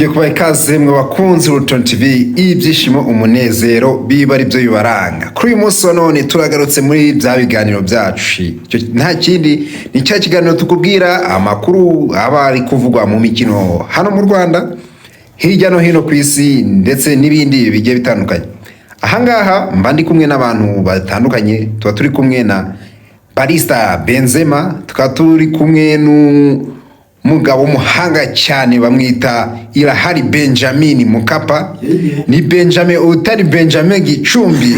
Ngiye kubaha ikaze mwe bakunzi Ruton TV. Ibyishimo, umunezero biba ari byo bibaranga. Kuri uyu munsi wa none turagarutse muri bya biganiro byacu. Icyo nta kindi, ni cya kiganiro tukubwira amakuru aba ari kuvugwa mu mikino hano mu Rwanda, hirya no hino ku isi, ndetse n'ibindi bigiye bitandukanye. Ahangaha mba ndi kumwe n'abantu batandukanye. Tuba turi kumwe na Barista Benzema, tukaba turi kumwe n'umugabo w'umuhanga cyane bamwita Irahari Benjamin Mukapa. Ni Benjamin utari Benjamin Gicumbi.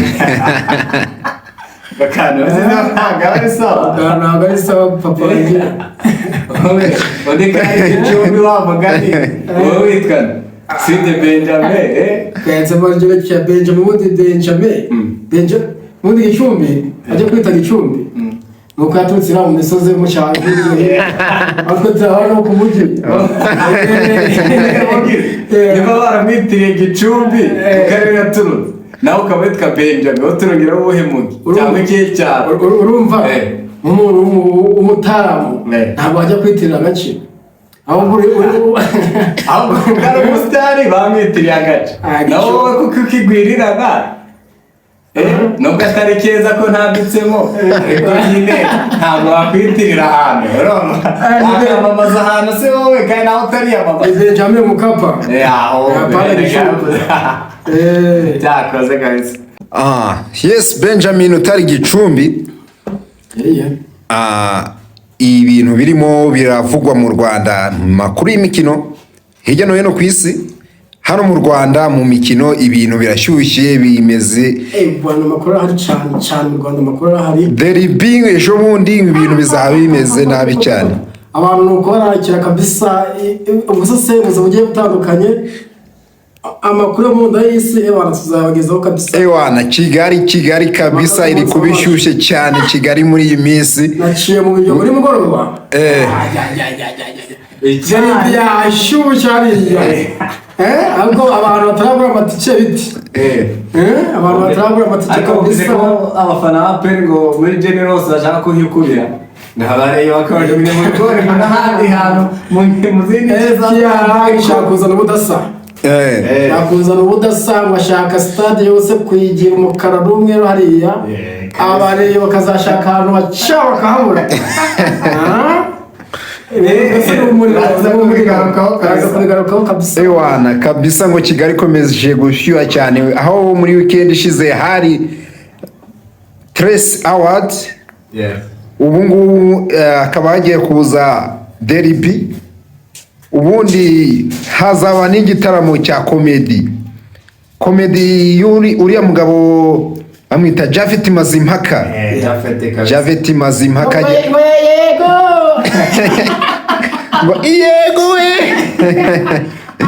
Bakana ntabwo ari sawa. Ntabwo ari sawa, papa wanjye. Wowe undi kandi Gicumbi, wa mugani wowe witwa Sinde Benjamin, eh? Benzema ryo cya Benjamin, ubundi Benjamin, Benjamin ubundi Gicumbi ajya kwita Gicumbi nuko yaturutse iriya mu misozi yo mu cyaro, ariko turabona no ku mujyi. Niba baramwitiriye Gicumbi kuko ariyo yaturutse, nawe ukaba witwa Benjamin, wowe turongera uwuhe mugi cyangwa ikihe cyaro? Urumva, nk'umuntu w'umutaramu ntabwo wajya kwitirira agace, ahubwo Ahubwo kuko ari umusitari bamwitiriye agace. Ah, Nawe Gicumbi. wowe kuko ukigwirirana, nubwo atari keza ko ntambitsemo, ariko nyine ntabwo wakwitirira ahantu, urumva wakamamaza ahantu se wowe kandi nawe utariyamamaza? Benjamin Mukapa. Aho. Hapana, Gicumbi. Byakoze kabisa. Ah yes, Benjamin utari Gicumbi. Ah, ibintu birimo biravugwa mu Rwanda mu makuru y'imikino, hirya no hino ku isi. Hano mu Rwanda mu mikino ibintu birashyushye, bimeze Bwana, amakuru arahari cyane cyane mu Rwanda, amakuru arahari. Derby ejo bundi ibintu bizaba bimeze nabi cyane. Abantu ni uko barakira kabisa ubusesenguzi bugiye butandukanye, amakuru yo mu nda y'isi, ewana, tuzabagezaho kabisa. Ewana, Kigali, Kigali kabisa iri kuba ishyushye cyane, Kigali muri iyi minsi. Naciye mu biryo muri mugoroba. Ay, ay, ay, ay, ay, ay. Derby yashyushye hariya. Ahubwo abantu bataragura amatike biti. Abantu bataragura amatike Ariko bavuze kabisa. ko abafana ba APR ngo muri general bashaka kuhikubira, ntabareba bakabajugunya mu bigori ngo n'ahandi hantu mu zindi nce za APR ishaka kuzana ubudasa. Ashaka kuzana ubudasa, ngo ashaka stade yose kuyigira umukara n'umweru hariya. Abareba bakazashaka ahantu baca bakahabura. Ah? Mbese ni umuriro. Baza kubigarukaho kabisa. Baza kubigarukaho kabisa. Ewana kabisa, ngo Kigali ikomeje gushyuha cyane, aho muri weekend ishize hari Trace Award. Ubu ngubu hakaba hagiye kuza derby, ubundi hazaba n'igitaramo cya comedy, comedy y'uri uriya mugabo bamwita Japhet Mazimpaka. Japhet kabisa. Japhet Mazimpaka. Ngo yego. Ngo yego we.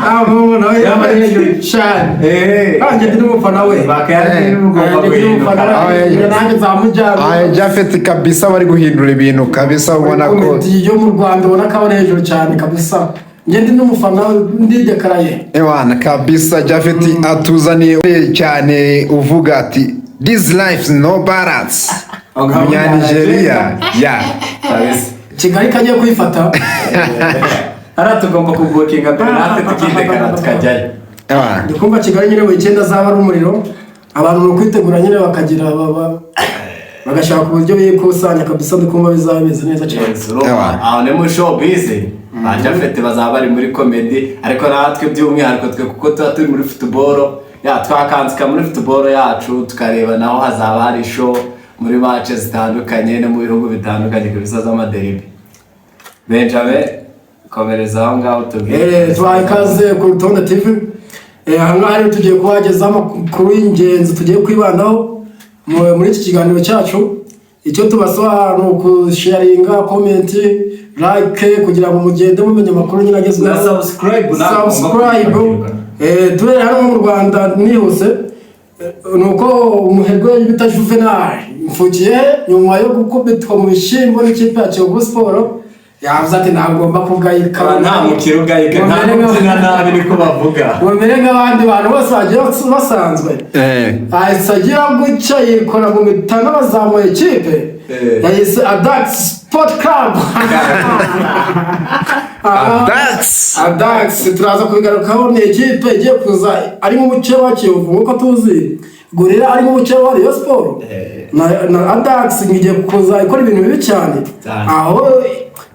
Ah, mubu nawe yambaye hejuru cyane. Nanjye ndi n'umufana we. Bakayandi mugomba Nanjye ndi n'umufana guhinduka. we. Nanjye nzamujyana. Aya Japhet kabisa bari guhindura ibintu kabisa, ubona ko Comedy yo mu Rwanda ubona ko aba ari hejuru cyane kabisa. Njye ndi n'umufana we, ndidekaraye. Ewana kabisa, Japhet atuzaniye cyane, uvuga ati "This life no balance", Umunyanigeriya ya. Kabisa. Kigali kagiye kwifata. Hariya tugomba kubukinga mbere, natwe tukidekara tukajyayo. Ewana. Ndi kumva Kigali nyine weekend azaba ari umuriro. Abantu ni ukwitegura nyine, bakagira bagashaka uburyo bikusanya kabisa. Ndi kumva bizaba bimeze neza cyane. Yes, urumva, aho ni muri showbiz, ba Japhet bazaba bari muri comedy, ariko natwe by'umwihariko twe kuko tuba turi muri football ya twakanzika muri football yacu, tukareba naho hazaba hari show muri match zitandukanye no mu bihugu bitandukanye kabisa z'amaderby. Benjamin, komereza aho ngaho tubwire. Tubaha ikaze ku Rutonde TV. Aha ngaha rero tugiye kubagezaho amakuru y'ingenzi tugiye kwibandaho muri iki kiganiro cyacu. Icyo tubasaba ni ukusharinga, comment, like, kugira ngo mugende mumenya amakuru nyine agezweho. Na subscribe ntabwo mugomba Subscribe. kwibagirwa. Duhere hano mu Rwanda nihuse. Ni uko umuherwe bita Juvenal Mfukiye, nyuma yo gukubitwa mu bishyimbo n'ikipe ya Kiyovu Sport. Yavuze ati: "Ntabwo ngomba kugayika." Nta mukire ugayika, nta n'ubyina nabi, niko bavuga. Ngo mere nk'abandi bantu bose bagiye basanzwe. Ahise agira gutya yikora mu mitana, bazamuye ikipe. Yayise Adax Sport Club. Adax. Adax turaza kubigarukaho, ni ikipe igiye kuza ari nk'umuce wa Kiyovu, nk'uko tuzi Gorilla ari nk'umuce wa Rayon Sport. Na Adax igiye kuza ikora ibintu bibi cyane. Cyane. Aho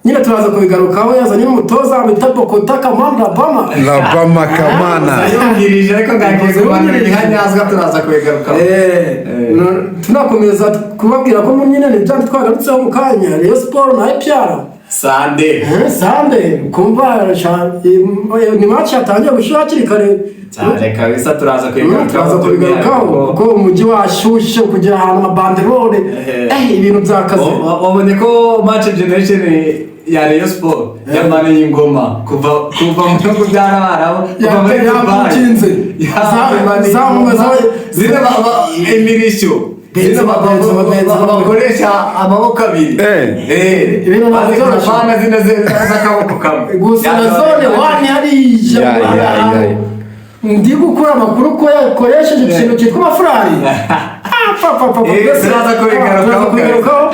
nyine turaza kubigarukaho, yazanye n'umutoza bita Bokota Kamanda Bama. Labama Kamana. Yungirije, ariko ngagiye kubanura ibihanyazwa, turaza kubigarukaho. Tunakomeza kubabwira ko nyine ni bya twagarutseho mu kanya, Rayon Sport na APR. Sunday. Sunday kumva ni match yatangiye gushyuha hakiri kare. Cyane kabisa, turaza kubigarukaho. Turaza kubigarukaho kuko umujyi washyushye kugera ahantu amabanderole, ibintu byakaze. Wabonye ko match generation ya Rayon Sport yamaniye ingoma kuva mu bihugu by'Abarabu, kuva muri Dubai. Yabukinze. Yamaniye ingoma. Zino imirishyo zino Benzema, Benzema. bakoresha amaboko abiri. Ibintu ntabwo Bazikora byoroshye. pana zino z'akaboko kamwe. Gusa na zone one hariya Ya. ndi gukura amakuru ko yakoresheje ikintu cyitwa amafurari. Ah, pa, pa, pa, pa, mbese, Turaza kubigarukaho. turaza kubigarukaho.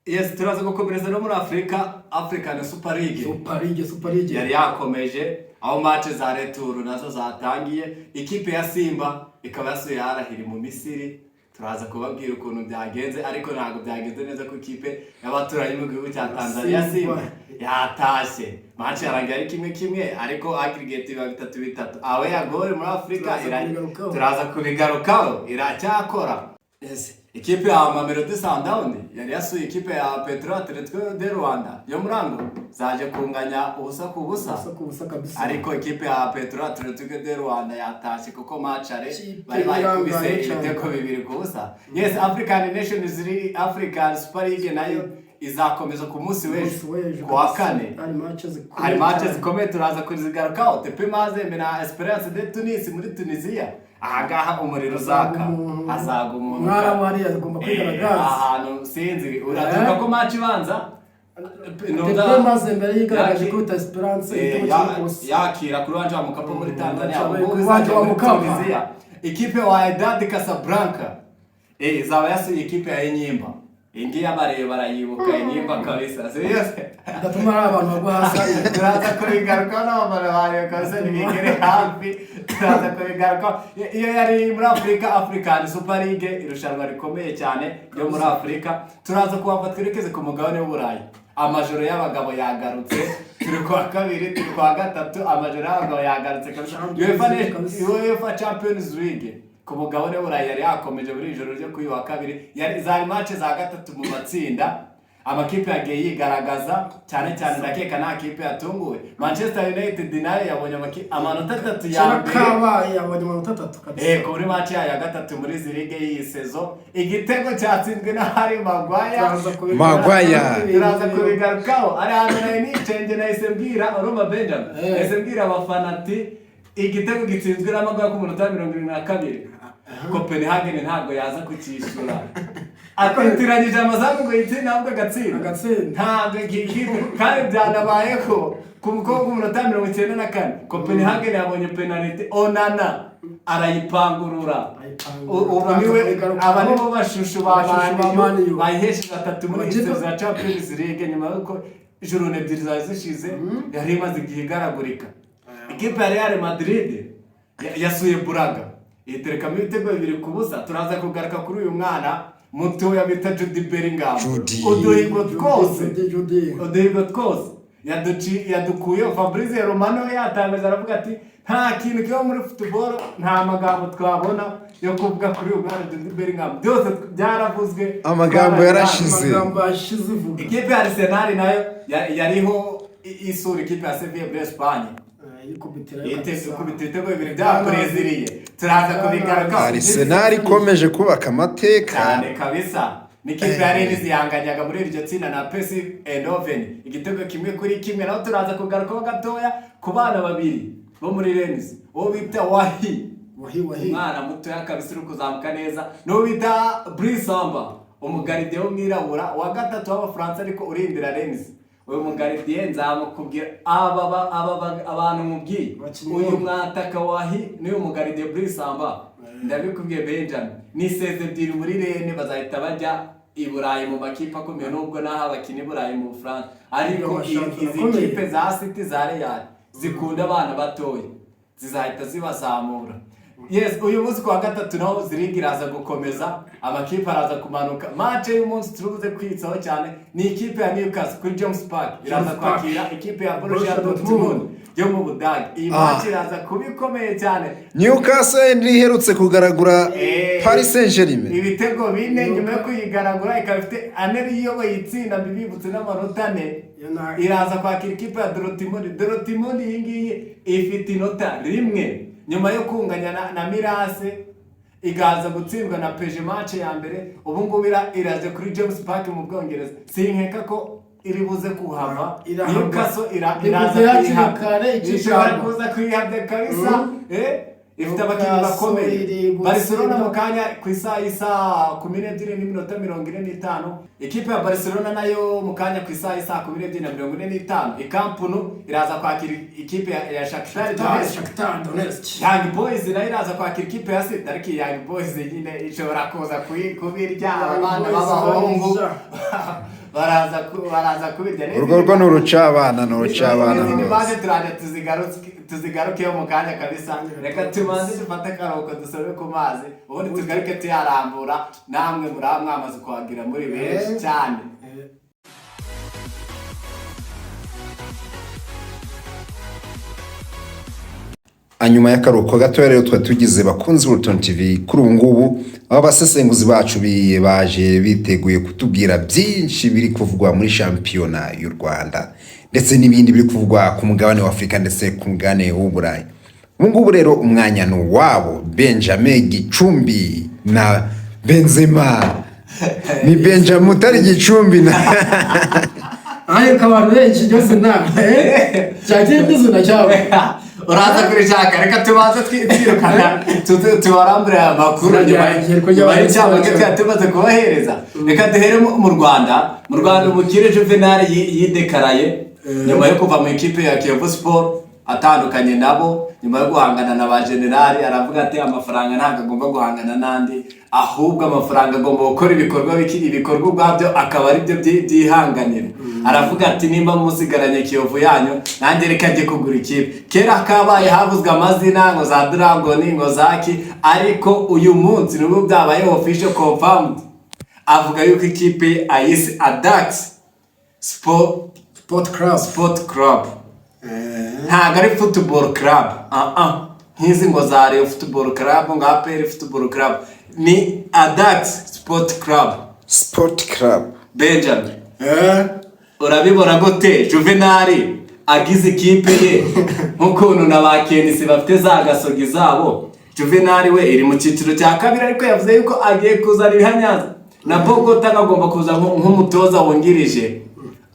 Yes, turaza gukomereza no muri Afurika, African Super League. Super League, Super League. Yari yakomeje, aho match za retour nazo zatangiye. Ikipe ya Simba ikaba yasuye Al Ahly mu Misiri. Turaza kubabwira ukuntu byagenze, ariko ntabwo byagenze neza ku ikipe y'abaturanyi mu gihugu cya Tanzania. Simba. Simba yatashye, match yarangiye ari 1-1, ariko aggregate biba 3-3. Awe ya goal muri Afurika Turaza kubigarukaho. Turaza kubigarukaho, iracyakora. Yes. Ikipe ya Mamelodi Sundowns yari yasuye ikipe ya Petro Atletico de Rwanda yo muri Angola, zaje kunganya 0-0. 0-0 kabisa. Ariko ikipe ya Petro Atletico de Rwanda yatashye kuko match aller Ikipe bari bayikubise irangaye cyane. ibitego 2-0. Yes, African Nations League, African Super League nayo izakomeza ku munsi Umunsi w'ejo, w'ejo ku wa kabisa. kane. Hari match zikomeye Hari match cyane. zikomeye, turaza kuzigarukaho. TP Mazembe na Esperance de Tunis muri Tunisia, ahangaha umuriro uzaka, hazaga umuntu. Umwarabu hariya agomba kwigaragaza. Ahantu sinzi, uratuka ko match ibanza TP Mazembe yigaragaje kubita Esperance igitego 1-0. Yakira kuri Uwanja wa Mkapa muri Tanzania. Uwanja Ubu wa izajya muri Mkapa. Tunisia. Ikipe wa Wydad Casablanca izaba yasuye ikipe ya Enyimba. Iyi ngiyi abareba barayibuka, Enyimba kabisa, serious. Bigatuma hari abantu bagwa hasi hariya. Turaza kubigarukaho n'abafana bawe kabisa, ntibigere hafi, turaza kubigarukaho. Iyo yari muri Afurika, African Super League, irushanwa rikomeye cyane ryo muri Afurika. Turaza kuhava twerekeze ku mugabane w'Uburayi. Amajoro y'abagabo yagarutse, turi kuwa kabiri, turi kuwa gatatu, amajoro y'abagabo yagarutse kabisa. Champions UEFA League kabisa. UEFA Champions League ku mugabane w'Uburayi yari yakomeje muri ijoro ryo kuri uyu wa kabiri, yari zari match za gatatu mu matsinda. Amakipe yagiye yigaragaza cyane cyane, ndakeka nta kipe yatunguwe. Manchester United nayo yabonye amanota 3 ya Kera mbere. kabaye, yabonye amanota 3 kabisa. Kuri match yayo ya gatatu muri izi ligue y'iyi saison, igitego cyatsinzwe na Harry Maguire. Turaza kubigarukaho. Maguire. Turaza kubigarukaho. Ari ahantu nari nicaye njye, nahise mbwira, urumva Benjamin, nahise mbwira abafana ati: "Igitego gitsinzwe na Maguire ku munota wa 72, Copenhagen ntabwo yaza kucyishyura." Akwitiranyije amazamu ngo yitsinde, ahubwo agatsinda. Agatsinda. Ntabwo iki kipe, kandi byanabayeho ku mukobwa w'umunota 94, Copenhagen yabonye penalty, Onana arayipangurura. Arayipangurura. Ubu niwe Turaza aba nibo bashushu ba Abashushu ba Man U Man U. bayihesheje 3 muri Amakipe- izi za Champions League, nyuma y'uko journée ebyiri zari zishize yari imaze igihe igaragurika. Ikipe ya Real Madrid yasuye Braga, iterekamo ibitego 2-0. Turaza kugaruka kuri uyu mwana mutoya bita Jude Bellingham. Jude. Uduhigo twose, Jude, Jude. uduhigo twose yadukuyeho. Fabrizio Romano yatangaje, aravuga ati: "Nta kintu kiba muri football, nta magambo twabona yo kuvuga kuri uyu mwana Jude Bellingham, byose byaravuzwe." Amagambo yarashize. Amagambo yashize ivuga. Ikipe ya Arsenal nayo yariho isura ikipe ya Sevilla muri Espagne. Yikubitira. Ikubita ibitego bibiri byakureziriye, turaza kubigarukaho. Arsenal ikomeje kubaka amateka. Cyane kabisa. N'ikipe ya Rennes yanganyaga muri iryo tsinda na PSV Eindhoven igitego 1-1. Naho turaza kugarukaho gatoya ku bana babiri bo muri Rennes, uwo bita Wahi, Wahi, Wahi. umwana mutoya kabisa uri kuzamuka neza, n'uwo bita Brisamba. Umugardien w'umwirabura wa gatatu w'Abafaransa, ariko urindira Rennes. Uyu mugardien nzamukubwira. Aba abantu mubwiye, Abakinnyi uyu bombi. mwataka wahi n'uyu mugardien Brice Samba, ndabikubwiye Benjamin, ni saison 2 muri Rennes, bazahita bajya i Burayi mu makipe akomeye, nubwo n'aho abakina i Burayi mu Bufaransa, ariko Amashampiyona izi akomeye. kipe za City, za Real zikunda abana batoya, zizahita zibazamura. Yes, uyu munsi ku wa gatatu naho zirigi iraza gukomeza, amakipe araza kumanuka. Match y'umunsi turubuze kwitsaho cyane ni ikipe ya Newcastle kuri James Park iraza James Park. kwakira ikipe ya Borussia Borussia Dortmund Dortmund. yo mu Budage. Iyi match iraza kuba ikomeye cyane. Newcastle iherutse kugaragura Paris Saint-Germain Ibitego 4, nyuma yo kuyigaragura ikaba ifite ane, iyoboye itsinda, mbibibutse, n'amanota 4. Iyo Iraza kwakira ikipe ya Dortmund. Dortmund iyi ngiyi ifite inota 1 nyuma yo kunganya na Milan AC, ikaza gutsindwa na PSG match ya mbere. Ubu ngubu iraje kuri James Park mu Bwongereza, sinkeka ko iri buze kuhava. Irahava. Newcastle Iri iraza buze hakiri kuyihabwa. kare, ikipe Ishobora irahava. kuza kuyihabwa kabisa. Ifite abakinnyi Newcastle bakomeye. iri gutsinda. Barcelona mu kanya ku isaha y'isaa 12:45, ikipe ya Barcelona nayo mu kanya ku isaha y'isaa 12:45 i Camp Nou iraza kwakira ikipe ya Shakhtar Donetsk. Shakhtar Donetsk. Young Boys nayo iraza kwakira ikipe ya City, ariko iyi Young Boys nyine ishobora kuza kubirya. Young Abana Boys b'abahungu bararya. baraza kubirya. Urwo rwo ni urucabana, ni urucabana N'izindi rwose. Maze turaje tuzigarukeho mu kanya kabisa. Reka tubanze dufate akaruhuko, dusobe ku mazi, ubundi tugaruke tuyarambura. Namwe muri mwamaze kuhagira muri benshi cyane. Hanyuma y'akaruhuko gatoya rero tuba tugize, bakunzi b'Urutonde TV, kuri ubu ngubu aho abasesenguzi bacu baje biteguye kutubwira byinshi biri kuvugwa muri shampiyona y'u Rwanda, ndetse n'ibindi biri kuvugwa ku mugabane wa Afurika ndetse ku mugabane w'Uburayi. Ubu ngubu rero umwanya ni uwabo, Benjamin Gicumbi na Benzema. Ni Benjamin utari Gicumbi na Ariko abantu benshi byose nta cyakira izina cyabo. Uraza kurishaka. Reka tubanze twirukana, tubarambure aya makuru nyuma Turagera nyuma y'icyamake twari tumaze kubahereza. Reka duhere mu Rwanda. Mu Rwanda, umukire Juvenal yidekaraye nyuma yo kuva mu ikipe ya Kiyovu Sport, atandukanye nabo nyuma yo guhangana na ba generali. Aravuga ati amafaranga ntabwo agomba guhangana n'andi, ahubwo amafaranga agomba gukora ibikorwa, ibikorwa ubwabyo akaba ari byo byihanganira. Aravuga ati nimba musigaranye Kiyovu yanyu, nanjye reka njye kugura ikipe. Kera kabaye havuzwe amazina ngo za Dragon, ngo zaki, ariko uyu munsi nibwo byabaye official confirmed. Avuga yuko ikipe ye ayise Adax Sport. Sport Club. Sport Club, ntabwo ari football club, ah ah, nk'izi ngo za Rayon Football Club, ngo APR Football Club. Ni Adax Sport Club. Sport Club. Benjamin, urabibona gute Juvenal agize ikipe ye, nk'ukuntu na ba Kenisi bafite za gasogi zabo? Juvenal we iri mu cyiciro cya kabiri, ariko yavuze yuko agiye kuzana ibihanyaza na Bogota, agomba kuza nk'umutoza wungirije.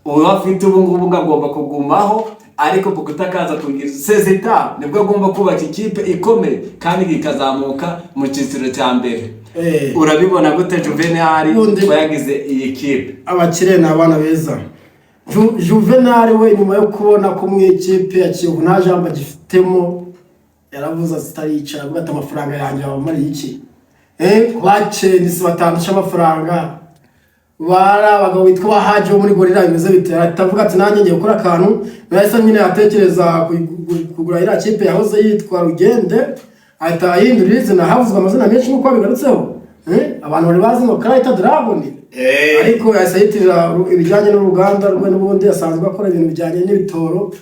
Uwo afite ubu ngubu ngo agomba kugumaho, ariko Bogota akaza kungiriza. Sezita nibwo agomba kubaka ikipe ikomeye kandi ikazamuka mu cyiciro cya mbere. Urabibona gute Juvenal ko yagize iyi kipe? Abakire ni abana beza. Juvenal we nyuma yo kubona ko mu ikipe ya Kiyovu nta jambo agifitemo, yaravuze ati ataricara, avuga ati amafaranga yanjye abamariye iki? Bakenisi batandusha amafaranga, bari abagabo bitwa ba Haji bo muri Gorilla, bimeze bite? Ahita avuga ati nanjye ngiye gukora akantu. Yahise nyine atekereza kugura iriya kipe yahoze yitwa Rugende, ahita ahindura izina. Havuzwe amazina menshi nk'uko babigarutseho. Abantu bari bazi ngo Karayita Dragon, ariko yahise yitirira ibijyanye n'uruganda rwe, n'ubundi asanzwe akora ibintu bijyanye n'ibitoro,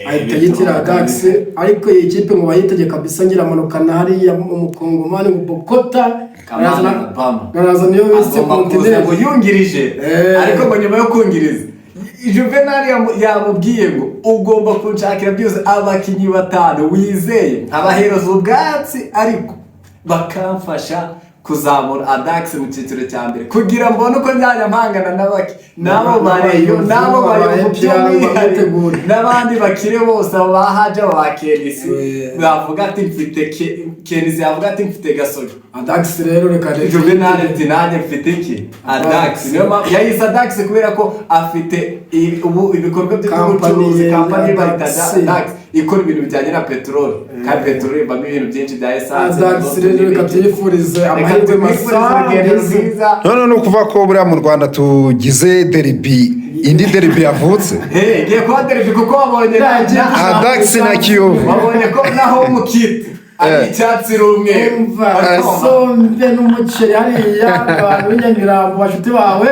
ahita yitirira ibitoro. Dax. Ariko iyi kipe ngo bayitegeka kabisa, ngira amanukana hariya umukongomani ngo Bokota. Kamana Obama. Araza niyo bise Agomba kuza kontineri. ngo yungirije. Ariko ngo nyuma yo kungiriza, Juvenal yamubwiye ngo ugomba kunshakira byose abakinnyi batanu wizeye, nkabahereza ubwatsi, ariko bakamfasha. Kuzamura Adax mu cyiciro cya mbere kugira mbone uko njyajya mpangana n'abaki n'abo bareyo, n'abo bayobozi by'umwihariko, n'abandi bakire bose, abo ba Haji, abo ba Kenisi. Bavuga ati mfite Kenisi, yavuga ati mfite Gasogi. Adax rero, reka reka. Juvenal ati nanjye mfite iki? Adax. Niyo mpamvu yayise Adax, kubera ko afite ubu ibikorwa bye by'ubucuruzi, Company kampani ya bayita Adax. Adax, ikora ibintu bijyanye na peteroli, kandi peteroli ivamo ibintu byinshi bya essence. Adax rero, reka tuyifurize Reka amahirwe tumwifurize masa. urugendo rwiza. None ni ukuvuga ko buriya mu Rwanda tugize derby, indi derby yavutse. Hey, igiye kuba derby kuko wabonye Adax na Kiyovu. Wabonye ko naho mukite ari icyatsi n'umweru. Umva, Urumva? Isombe n'umuceri hariya, abantu b'inyamirambo, bashuti bawe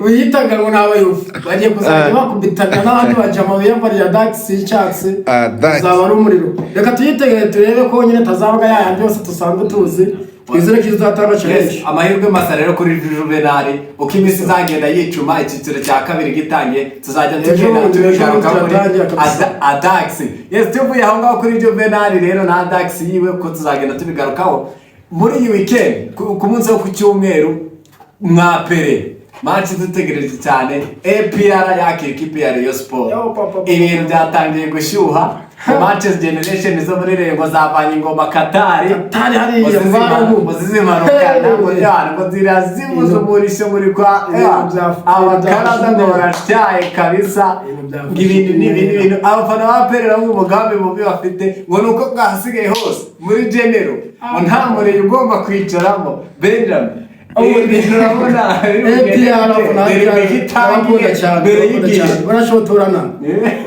wiyitaga ngo ni abayovu, bagiye kuzajya bakubitana n'abandi bajama biyambariye Adax y'icyatsi. Adax. Uzaba ari umuriro. Reka tuyitegere turebe ko nyine tazabaga yayandi yose dusanzwe tuzi. Twizere ko izatanga Yes, challenge. amahirwe masa rero kuri Juvenal. Uko iminsi izagenda yicuma, icyiciro cya kabiri gitangiye, tuzajya Ejo tugenda bundi, ejo tubigaruka bundi muri kiratangira kabisa. Adax. Yes, tuvuye aho ngaho kuri Juvenal rero na Adax yiwe, ko tuzagenda tubigarukaho muri iyi weekend, ku munsi wo ku cyumweru mwapere match dutegereje cyane, APR yakira ikipe ya Rayon Sport. Yo, papa, papa. Ibintu byatangiye gushyuha. Matches generation zo muri Rengo zavanye ingoma Katari. Katari hariya mu Barabu. Ngo zizimanukana, ngo yana ngo zirazibuza umurishyo muri kwa Ibintu abakaraza ngo byafashe barashaye kabisa. Ibintu byafashe Ngo ibintu ni ibintu ibintu abafana ba APR nabo umugambi mubi bafite ngo ni uko bwahasigaye hose muri general ngo nta murenge ugomba kwicaramo. Benjamin, ibi bintu urabona APR itangiye cyane mbere y'igihe. Barashotorana.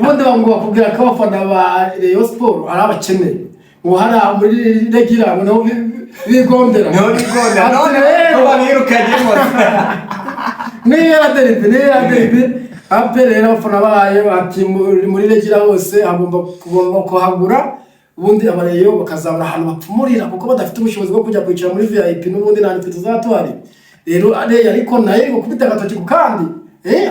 Ubundi ngo bakubwira ko abafana ba Rayon Sport ari abakene, ngo hari aho muri Regira ngo niho bigondera. Niho bigondera. Ati None rero, ko babirukanyemo. Niyo ya derby APR rero, abafana bayo ati muri Regira hose hagomba kugomba kuhagura, ubundi abareyo bakazabura ahantu bapfumurira kuko badafite ubushobozi bwo kujya kwicara muri VIP. N'ubundi nta twe tuzaba tuhari rero areya, ariko nayo gukubita agatoki ku kandi,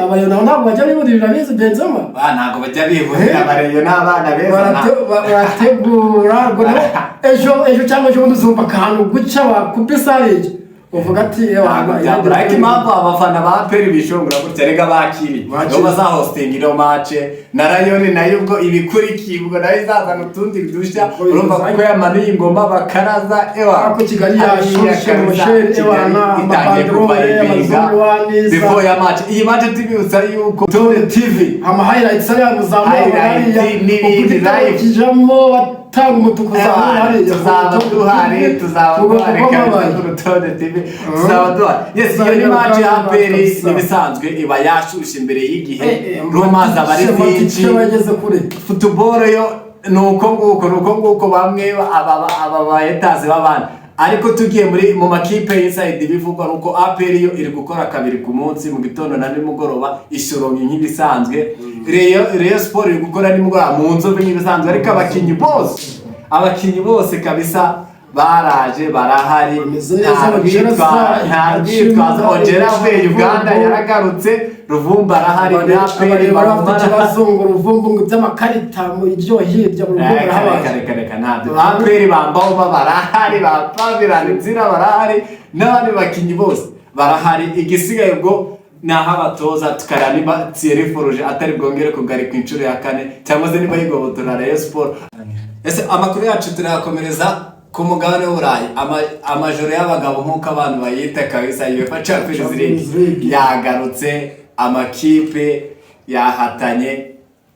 abareyo nabo ntabwo bajya biburira bizi Benzema. Ba, ntabwo bajya bivurira. Abareyo n'abana beza. Barategura ngo nabo ejo ejo cyangwa ejo bundi uzumva akantu guca bakubise hariya, uvuga ati "Ewa, Ntabwo byabura. Ariko impamvu abafana ba APR bishongora gutya, rega bakiri Bakiri. nibo bazahostinga ino match, na Rayon nayo ubwo ibikurikiye, ubwo nayo izazana utundi dushya. Ubwo Urumva, bivuze- kuko yamanuye ingoma bakaraza, ewa. Ako Kigali yashushe, Hariya Musheri, kabisa, ewa, Kigali na itangiye amabanderole, kubayibinga amazuru before ya match. Iyi match tubibutsa yuko Tone TV ama highlights ariya muzamura Highlight hariya n'ibindi uko live. kijamo batanga umutuku uzamura hariya. Tuzaba duhari kabisa ku Rutonde TV, tuzaba duhari. Yes, iyo ni match ya APR n'ibisanzwe iba yashushe imbere y'igihe, rumours aba ari zinshi. Bageze kure. Football yo ni uko nguko, ni uko nguko, bamwe aba bahetazi b'abandi. Ariko tugiye muri mu makipe inside, bivugwa nuko APR yo iri gukora kabiri ku munsi, mu gitondo na nimugoroba, ishorongi nk'ibisanzwe. Rayon Sport iri gukora nimugoroba mu Nzove nk'ibisanzwe. Ariko abakinnyi bose kabisa baraje, barahari. Bameze neza, Nta Ojera nta rwitwazo. Ojera avuye Uganda yaragarutse, Ruvumba arahari na APR. Abareba bafite Bagumana. ikibazo ngo Ruvumbu, ngo iby'amakarita mu iryo hirya mu Ruvumbu Reka reka arahabaye. Reka reka, ntabyo. APR bambaho barahari, ba Pavirani Nzira barahari, n'abandi bakinnyi bose barahari. Igisigaye ubwo ni aho abatoza, tukareba niba Thierry Froger atari bwongere kugarikwa inshuro ya kane, cyangwa se niba yigobotora Rayon Sport. Ese amakuru yacu turayakomereza ku mugabane w'Uburayi. Amajoro y'abagabo nk'uko abantu bayita kabisa, UEFA Champions League Champions League. yagarutse, amakipe yahatanye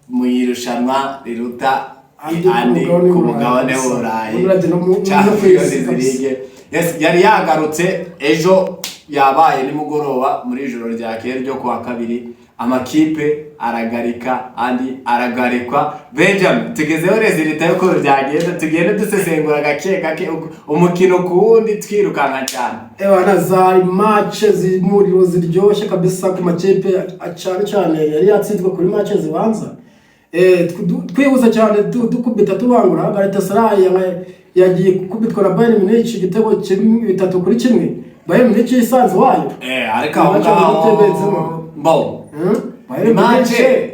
mu irushanwa riruta andi andi ku ku mugabane w'Uburayi, Ubundi no ku Champions isi kabisa. League. Yes, yari yagarutse ejo, yabaye nimugoroba muri ijoro ryakeye ryo kuwa kabiri, amakipe aragarika andi aragarikwa. Benjamin, tugezeho résultat y'uko byagenze, tugende dusesengura gake gake umukino ku wundi, twirukanka cyane. Ewana, zari match z'umuriro ziryoshye kabisa ku makipe, cyane cyane yari yatsinzwe kuri match zibanza. Twihuse cyane, dukubita tubangura, Galatasaray yagiye gukubitwa na Bayern Munich igitego kimwe, 3-1, Bayern Munich yisanze wayo. Ariko aho Match ngaho Benzema. bo Bayern ni match Munich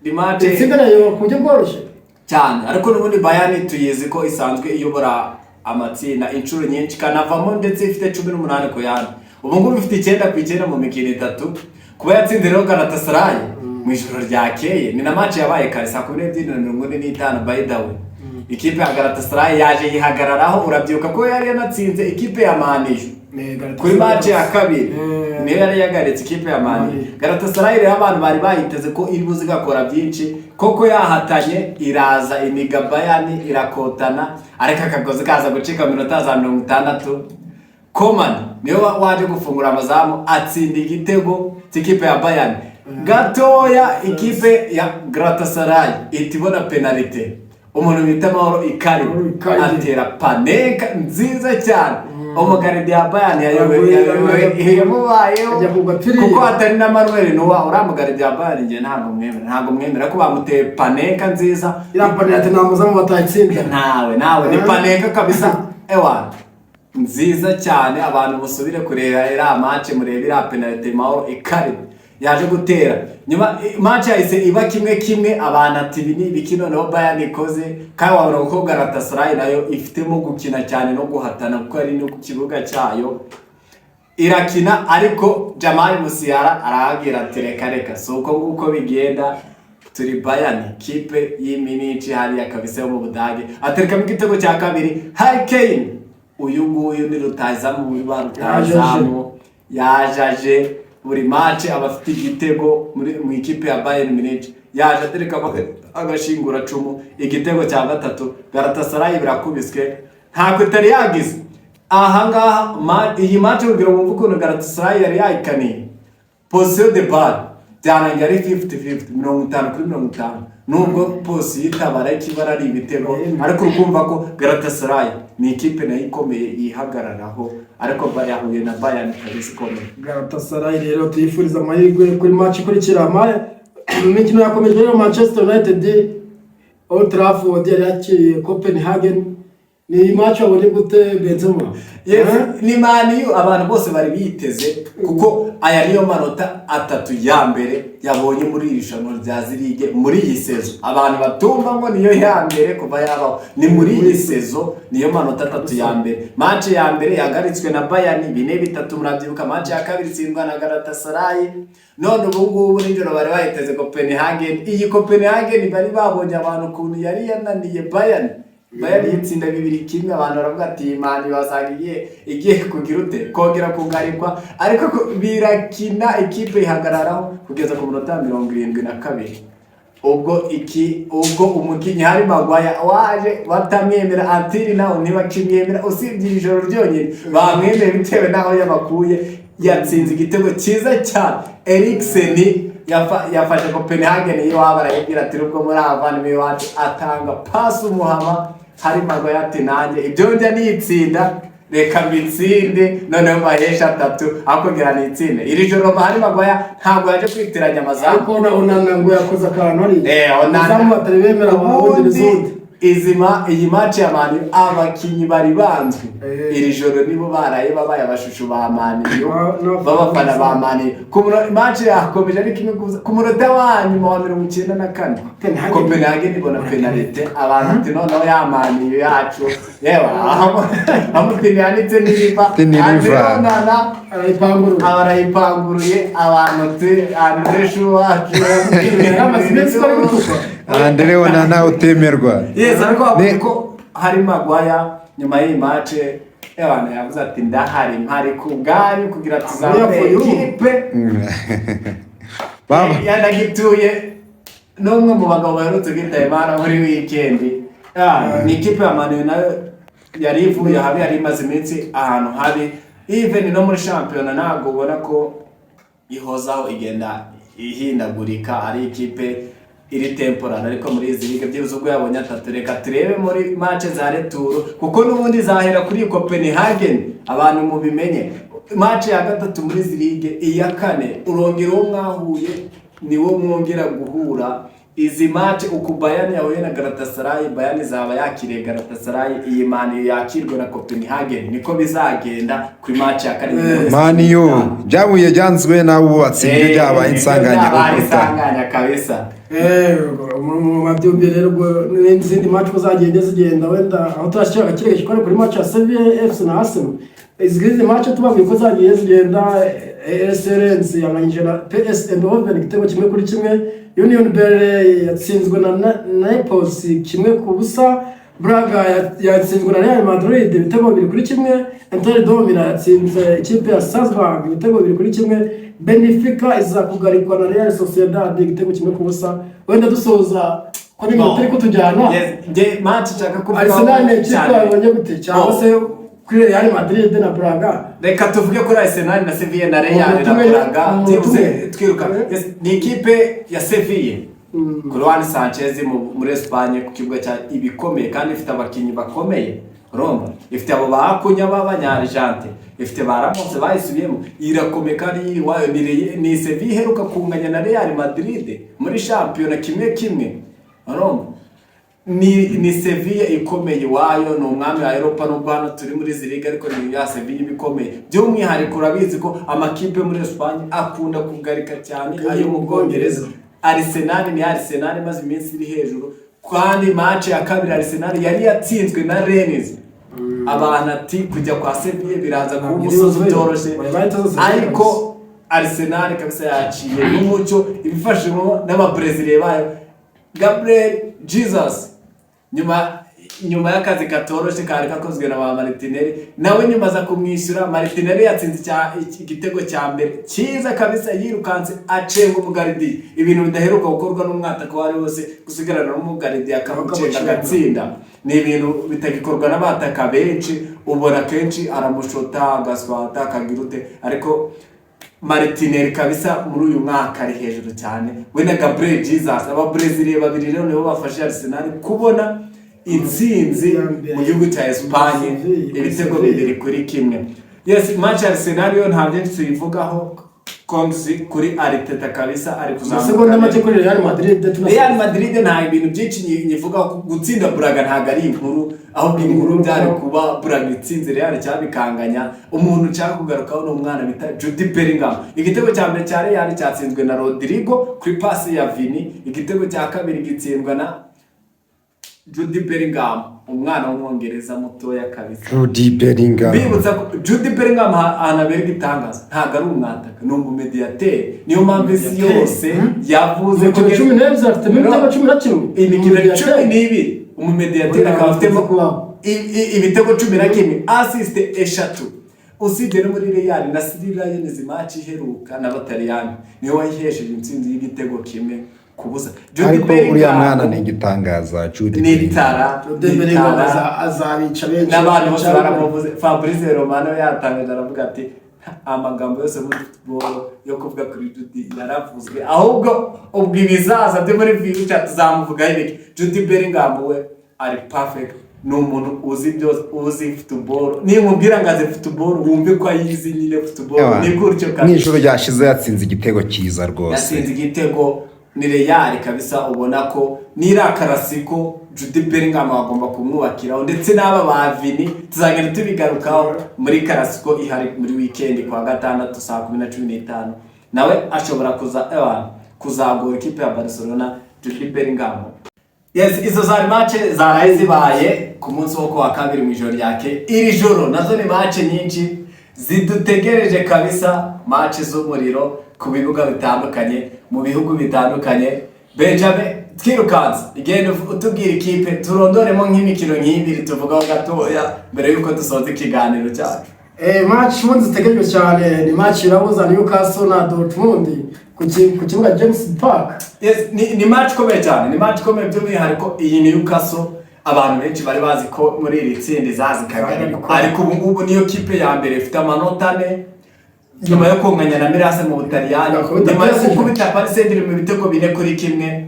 ni match itsinda nayo ku buryo bworoshye. Cyane, ariko n'ubundi Bayern tuyizi ko isanzwe iyobora. Amatsinda inshuro nyinshi, ikanavamo ndetse ifite 18 ku yandi. Ubu ngubu ifite 9 ku 9 mu mikino itatu. Kuba yatsinze rero Galatasaray mu ijoro ryakeye, ni na match yabaye kare saa 12:45. By the way, ikipe ya Galatasaray yaje yihagararaho. Urabyibuka ko yari yanatsinze ikipe ya Man U kuri match ya kabiri, niyo yari yagaritse ikipe ya Man U. Galatasaray rero abantu bari bayiteze ko iri buze igakora byinshi. Koko yahatanye, iraza iniga Bayern, irakotana, ariko akagozi kaza gucika mu minota za 60. Coman niwe waje gufungura amazamu, atsinda igitego cy'ikipe ya Bayern. Gatoya ikipe ya Galatasaray ihita ibona penalite, umuntu bita Mahoro Icardi Mauro Icardi. atera panenka nziza cyane. Umugardien ya Bayern yayobewe yamubayeho Ajya kugwa piriya. kuko hatari na Manuel Neuer. Uriya mugardien ya Bayern njye ntabwo mwemera, ntabwo mwemera ko bamuteye panenka nziza. Iriya penalty nta muzamu batayitsinda. Nawe nawe ni panenka kabisa, ewa, nziza cyane. Abantu musubire kureba iriya match, murebe iriya penalty Mauro Icardi yaje gutera. Nyuma match yahise iba 1-1. Abantu ati: "Ibi ni ibiki noneho Bayern ikoze?" Kandi wabona ko Galatasaray nayo ifitemo gukina cyane no guhatana, kuko ari no ku kibuga cyayo irakina. Ariko Jamal Musiala arababwira ati: "Reka reka, si uko nguko bigenda, turi Bayern, kipe y'iminici hariya kabisa yo mu Budage." Aterekamo igitego cya kabiri. Harry Kane, uyu nguyu ni rutahizamu muri ba rutahizamu, yajaje buri match aba afite igitego muri mu ikipe ya Bayern Munich. Yaje aterekamo agashinguracumu, igitego cya gatatu. Galatasaray birakubiswe, ntako itari yagize ahangaha. Iyi match, kugira ngo wumve ukuntu Galatasaray yari yayikaniye, possession de balle byarangiye ari 50-50, 50 kuri 50, nubwo possession itabara ikibara ari ibitego. Ariko urumva ko Galatasaray ni ikipe nayo ikomeye yihagararaho, ariko yahuye na Bayern kabisa ikomeye. Galatasaray rero tuyifuriza amahirwe kuri match ikurikira. Imikino yakomeje rero. Manchester United, Old Trafford, yari yakiriye Copenhagen. Ni match wabonye gute, Benzema? Yes, ni Man U abantu bose bari biteze, kuko aya niyo manota atatu ya mbere yabonye muri iri rushanwa rya zirige muri iyi saison. Abantu batumva ngo niyo ya mbere kuva yabaho, ni muri iyi saison niyo manota atatu ya mbere. Match ya mbere yahagaritswe na Bayern 4-3, murabyibuka. Match ya kabiri itsindwa na Galatasaray. None ubu ngubu nijoro bari bayiteze Copenhagen. Iyi Copenhagen bari babonye abantu ukuntu yari yananiye Bayern. Bayern yitsinda 2-1. Abantu baravuga ati: "Man U wasanga igiye kugira ute, kongera kugarikwa." Ariko birakina, ikipe ihagararaho kugeza ku munota 72. Ubwo iki, ubwo umukinnyi Harry Maguire waje batamwemera, antiri nawe ntibakimwemera, usibye iri joro ryonyine bamwemeye bitewe n'aho yabakuye. Yatsinze igitego cyiza cyane. Eriksen yafashe Copenhagen y'iwabo, arayibwira ati: "Nubwo muri abavandimwe iwacu." Atanga pasi umuhama Harry Maguire ati: "Nanjye ibyo njya nitsinda, reka mbitsinde noneho mbahesha atatu aho kugira nitsinde." Iri joro Harry Maguire ntabwo yaje kwitiranya amazamu. Ariko na Onana ngo yakoze akantu hariya. Onana. Izamu batari bemera Ubundi n'izindi. Iyi match ya Man U abakinyi bari banzwe. Iri joro nibo baraye babaye abashushu ba Man U, b'abafana ba Man U. Ku match yakomeje ari 1-0. Ku munota wa nyuma wa 94, Copenhagen. Copenhagen ibona penalite. Abantu ati: "Noneho ya Man U yacu yewe amutini yanitse n'iriva." Tini riva. Andre Onana arayipangurura. Aba arayipanguruye. Abantu ti: "Andre shu wacu." Amaze iminsi bari gutukwa. Andre Onana utemerwa. Yes, ariko bavuze Ni- ko Harry Maguire nyuma y'iyi match abantu yavuze ati: "Ndahari, mpari ku bwanyu kugira tuzamure Yapfuye ubu. ikipe." Baba. Yanagituye n'umwe mu bagabo baherutse kwitaba Imana muri weekend. Ni ikipe ya Man U nayo yari ivuye habi, yari imaze iminsi ahantu habi. Even no muri shampiyona ntabwo ubona ko ihozaho, igenda ihindagurika, ari ikipe iri temporary. Ariko muri izi ligue byibuze ubwo yabonye atatu, reka turebe muri match za retour, kuko n'ubundi zahera kuri Copenhagen. Abantu mubimenye, match ya gatatu muri izi ligue, iya kane urongera uwo mwahuye niwo mwongera guhura. Izi match uku Bayern yahuye na Galatasaray, Bayern izaba yakiriye Galatasaray, iyi Man U yakirwe na Copenhagen, niko bizagenda kuri match ya 7. Man U byabuye byanzwe n'abubatsi, ibyo byabaye insanganya byabaye urukuta. Insanganya kabisa. Mu mabyumbi rero, ubwo n'izindi match uko zagenda zigenda, wenda aho turashyira agakire gikora kuri match ya Sevilla FC na Arsenal. Izi match tubabwiye ko zagiye zigenda: AS Rennes yanganyije na PS Eindhoven igitego 1-1, Union Berlin yatsinzwe na Naples 1-0, Braga yatsinzwe na Real Madrid ibitego 2-1, Inter de Milan yatsinze ikipe ya Salzburg ibitego 2-1, Benfica iza kugarikwa na Real Sociedad igitego 1-0. Wenda dusoza ko n'iminota iri kutujyana. Yes, nge match nshaka kuvugaho Arsenal ni ikipe cyane. yabonye gute, cyangwa se kuri Real Madrid na Braga? Reka tuvuge kuri Arsenal na Sevilla na Real na Umunota umwe, Braga, umunota byibuze umwe. twiruka. Yes, ni ikipe ya Sevilla kuri Juan Sanchez muri Espagne, ku kibuga cya ibikomeye, kandi ifite abakinnyi bakomeye. Urumva ifite abo ba Cunha b'Abanya-Argentine, ifite ba Ramos bayisubiyemo, irakomeye kandi iri iwayo. Ni Sevilla iheruka kunganya na Real Madrid muri shampiyona 1-1. Urumva ni Sevilla ikomeye iwayo, ni umwami wa Europa, nubwo hano turi muri izi liga, ariko ni ya Sevilla iba ikomeye. By'umwihariko urabizi ko amakipe muri Espagne akunda kugarika cyane ayo mu Bwongereza. Arsenal ni Arsenal imaze iminsi iri hejuru, kandi match ya kabiri Arsenal yari yatsinzwe na Rennes. Abantu ati kujya kwa Sevilla biraza kuba umusozi utoroshye, ariko Arsenal kabisa yaciye n'umucyo ibifashijwemo n'Ababreziliya bayo, Gabriel Jesus, nyuma y'akazi katoroshye kari kakozwe na ba Martinelli, nawe nyuma aza kumwishyura. Martinelli yatsinze igitego cya mbere cyiza kabisa, yirukanse acenga umugaridi, ibintu bidaheruka gukorwa n'umwataka uwo ari wese, gusigarana n'umugaridi akamucenga agatsinda ni ibintu bitagikorwa n'abataka benshi. Ubona kenshi aramushota, agaswata, akagira ute, ariko Martinelli kabisa muri uyu mwaka ari hejuru cyane, we na Gabriel Jesus. Ababreziliya babiri rero nibo bafashe Arsenal kubona intsinzi mu gihugu cya Espagne, ibitego 2-1. Yes, match ya Arsenal yo nta byinshi tuyivugaho. Congs kuri Arteta kabisa, ari Amasegonda make kuri Real Madrid. Real Madrid nta ibintu byinshi nyivugaho. Gutsinda Braga ntabwo ari inkuru, ahubwo inkuru byari kuba Braga itsinze Real cyangwa bikanganya. Umuntu nshaka kugarukaho ni umwana bita Jude Bellingham. Igitego cya mbere cya Real cyatsinzwe na Rodrigo kuri pasi ya Vini, igitego cya kabiri gitsindwa na Jude Bellingham, umwana w'Umwongereza mutoya kabisa. Jude Bellingham. Bibutsa ko Jude Bellingham ahantu abera igitangaza, ntabwo ari umwataka, ni umumediyateri. Niyo mpamvu isi yose yavuze ko Imikino 12 afitemo ibitego 11. Imikino 12, umumediyateri akaba afitemo ibitego 11, assist 3. Usibye no muri Real na City Lions, match iheruka n'Abataliyani niwe wayihesheje intsinzi y'igitego 1-0. Jude Ariko uriya Bellingham mwana ni igitangaza, Jude ni Bellingham. Itara Jude ni Bellingham itara. Azabica benshi. N'abantu bose baramuvuze. Fabrice Romano yatangaje, aravuga ati amagambo yose muri football yo kuvuga kuri Jude yaravuzwe, ahubwo ubwo ibizaza byo muri future tuzamuvugaho ibiki. Jude Bellingham we ari perfect, ni umuntu uzi byose, uzi football. Nimubwira ngo azi football, wumve ko ayizi nyine football, ni gutyo Mu kabisa. ijoro ryashize yatsinze igitego cyiza rwose. Yatsinze igitego, ni Real kabisa. Ubona ko niriya Clasico Jude Bellingham bagomba kumwubakiraho, ndetse n'aba ba Vini tuzagenda tubigarukaho muri Clasico ihari muri weekend kwa gatandatu saa 10:15. Nawe ashobora kuza kuzagora ikipe ya Barcelona, Jude Bellingham. Yes, izo zari match zaraye zibaye ku munsi wo kuwa kabiri mu ijoro ryake. Iri joro nazo ni match nyinshi zidutegereje kabisa, match z'umuriro ku bibuga bitandukanye mu bihugu bitandukanye. Benjamin, twirukanse, igenda utubwira ikipe, turondoremo nk'imikino nk'ibiri tuvugaho gatoya mbere y'uko dusoza ikiganiro cyacu. Match ubundi zitegerejwe cyane ni match irahuza Newcastle na Dortmund ku kibuga James Park. Yes, ni match ikomeye cyane, ni match ikomeye by'umwihariko iyi Newcastle. Abantu benshi bari bazi ko muri iri tsinda izaza ikagarikwa, ariko ubu ngubu niyo kipe ya mbere ifite amanota 4 nyuma yo kunganya na Milan mu Butaliyani, Bakubita nyuma yo PSG. gukubita Paris Saint-Germain ibitego 4-1.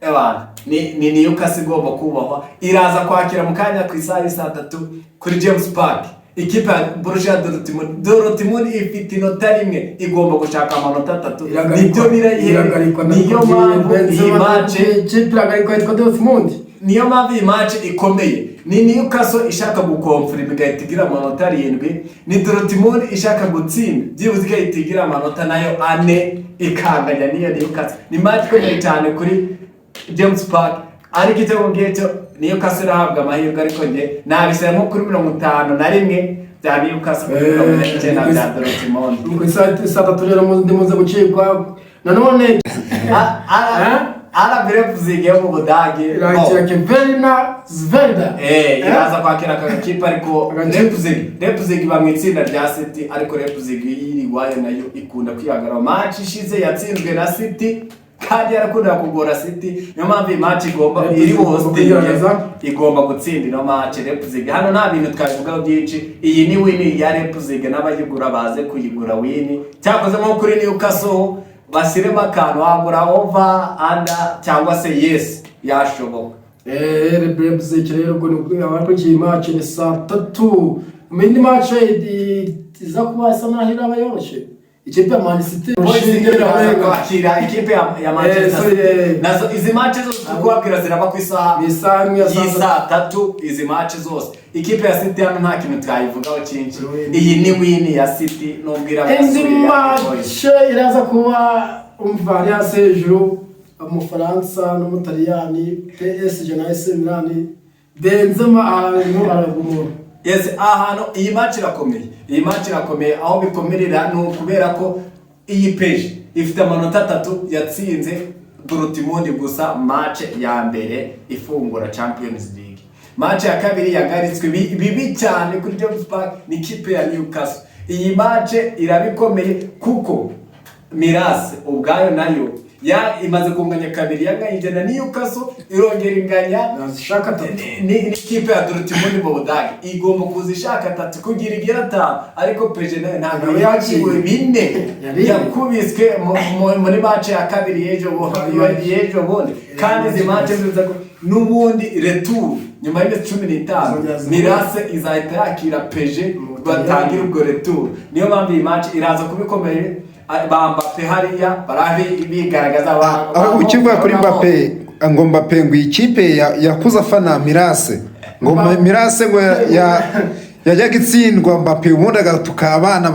Ebana, ni Newcastle igomba kubahwa. Iraza kwakira mu kanya ku isaha y'i saa 3 kuri James Park Ikipe ya Borussia Dortmund, Dortmund ifite inota rimwe, igomba gushaka amanota 3, nibyo birayihe. Iragarikwa. Niyo mpamvu iyi match Ikipe iragarikwa yitwa Dortmund. Niyo mpamvu iyi match ikomeye. Ni Newcastle ishaka gukomfirima igahita igira amanota 7, ni Dortmund ishaka gutsinda byibuze igahita igira amanota nayo 4, ikanganya n'iyo Newcastle. Ni match ikomeye cyane kuri James Park, ariko icyo ngicyo cyo Newcastle irahabwa amahirwe, ariko njye nabishyira nko kuri 51 bya Newcastle kuri 49 bya Dortmund. Ku saa 3 rero muze gucikwa nanone. RB Leipzig yo mu Budage Irakira Crvena Zvezda. Iraza kwakira aka gakipe, ariko Leipzig iba mu itsinda rya City, ariko Leipzig iri iwayo nayo ikunda kwihagarara. Match ishize yatsinzwe na City kandi yarakunda kugora City, niyo mpamvu iyi match igomba Leipzig iri igomba hosting, kwigaragaza. Igomba gutsinda ino match Leipzig. Hano nta bintu twabivugaho byinshi, iyi ni win ya Leipzig, n'abayigura baze kuyigura win. Cyakoze nko kuri Newcastle bashyiremo akantu, wagura over, under cyangwa se yes, yashoboka. Leipzig rero ubwo ni abakurikiye iyi match, ni saa 3. Mu yindi match iza kuba isa naho iraba yoroshye, ikipe ya Man City Boys urushinge iraza rurarenga. Kwakira ikipe ya Manchester Sorry, City. eh. Nazo izi match zose turi kubabwira ziraba ku isaha Ni isaha imwe ya saa y'isaa 3, izi match zose. Ikipe ya City hano nta kintu twayivugaho cyinshi. Win. Iyi ni win ya City nubwo iraba Indi yasuye ya Boys. match iraza kuba, umva, ari hasi hejuru, Umufaransa n'Umutaliyani, PSG na AC Milan. Benzema ahantu aragumura. Yes, ahantu iyi match irakomeye. Iyi match irakomeye, aho bikomerera ni ukubera ko iyi PSG ifite amanota 3, yatsinze Dortmund gusa match ya mbere ifungura Champions League. Match ya kabiri yagaritswe bibi cyane kuri James Park ni ikipe ya Newcastle. Iyi match irabikomeye kuko Milan ubwayo nayo ya imaze kunganya kabiri, yanganyije na Newcastle, irongera inganya Ishaka 3. Ni ikipe ya Dortmund mu Budage igomba kuza ishaka 3 kugira igera 5, ariko PSG nayo ntabwo Nayo yakiwe yakiwe. 4. Yariye. Yakubiswe muri match ya kabiri y'ejo bundi, kandi izi match ziza n'ubundi retour nyuma y'iminsi 15. Zongera zihure. Milan izahita yakira PSG, Mu Butaliyani. batangira ubwo retour. Niyo mpamvu iyi match iraza kuba ikomeye. Ba Mbappe hariya barabi bigaragaza Aho ukivuga kuri Mbappe, ngo Mbappe ngo iyi kipe yakuze afana Milan, ngo Milan ngo yajyaga itsindwa, Mbappe ubundi agatuka abana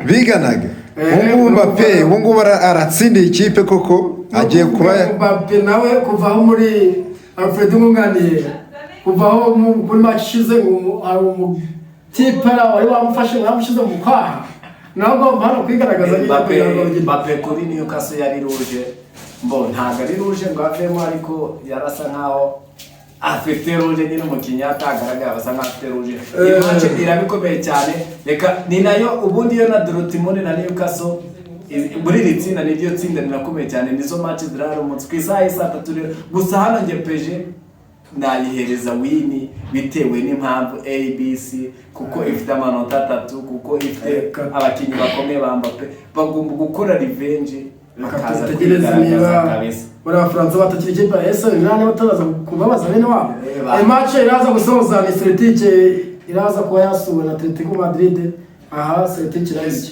biganaga. Ubu ngubu Mbappe, ubu ngubu aratsindiye ikipe koko, agiye kuba Mbappe nawe kuvaho muri Alfred Nkunganiye, kuvaho kuri match ishize ngo hari umutipe wari wamufashe, wamushyize mu kwaha, nawe agomba hano kwigaragaza nyine Mbappe. kugira ngo bagire- Mbappe kuri Newcastle yari rouge, mbo ntabwo ari rouge ngo avemo, ariko yarasa nkaho afite rouge nyine. Umukinnyi atagaragara asa nkaho afite rouge. Iyi match irabikomeye cyane. Reka ni nayo ubundi yo na Dortmund na Newcastle muri iri tsinda niryo tsinda rirakomeye cyane. Nizo match zirara umunsi ku isaha y'i saa 3 rero. Gusa hano njye PSG nayihereza win bitewe n'impamvu ABC, kuko ifite amanota 3, kuko ifite abakinnyi bakomeye ba Mbappe, bagomba gukora revenge, Reka bakaza tutegereze kwigaragaza niba kabisa. muri Abafaransa batakiri ikipe ya AC Milan bataraza kubabaza bene wabo. Match iraza gusoza ni Celtic iraza kuba yasuwe na Atletico Madrid. Aha Celtic irayirya.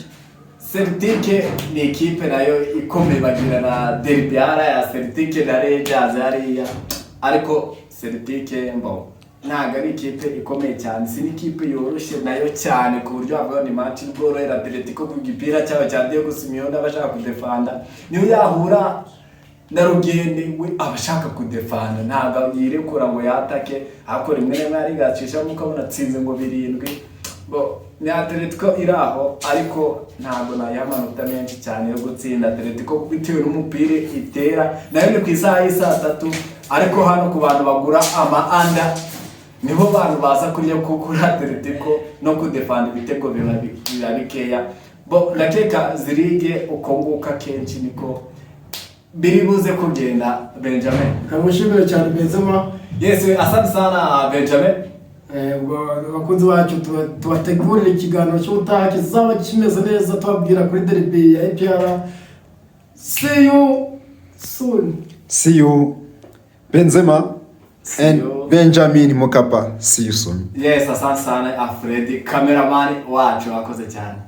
Celtic ni ikipe nayo ikomeye, bagira na derby ya Celtic na Rangers hariya, ariko Celtic mbo ntabwo ari ikipe ikomeye cyane, si n'ikipe yoroshye nayo cyane ku buryo wavuga ngo ni match bworohera Atletico ku gipira cyabo cya Diego Simeone. Aba ashaka kudefanda, niyo yahura na Rugende we aba ashaka kudefanda, ntabwo yirekura ngo yatake, ariko rimwe na rimwe arigacishamo ukabona atsinze ngo 7. Bo ni Atletico iri aho, ariko ntabwo nayiha amanota menshi cyane yo gutsinda Atletico bitewe n'umupira itera. Nayo ni ku isaha y'i saa 3, ariko hano ku bantu bagura ama under niho bantu baza kurya, kuko kuri Atletico no kudefanda ibitego biba bikeya. Bo ndakeka zirige uko nguko akenshi niko biri buze kugenda, Benjamin. Kamushimire cyane Benzema. Yes, asante sana, Benjamin. Ubwo abakunzi bacu tubategurire ikiganiro cy'ubutaha kizaba kimeze neza, tubabwira kuri derby ya APR. See you soon. See you, Benzema. See And you. Benjamin Mkapa, see you soon. Yes, asante sana Alfred, cameraman wacu, wakoze cyane.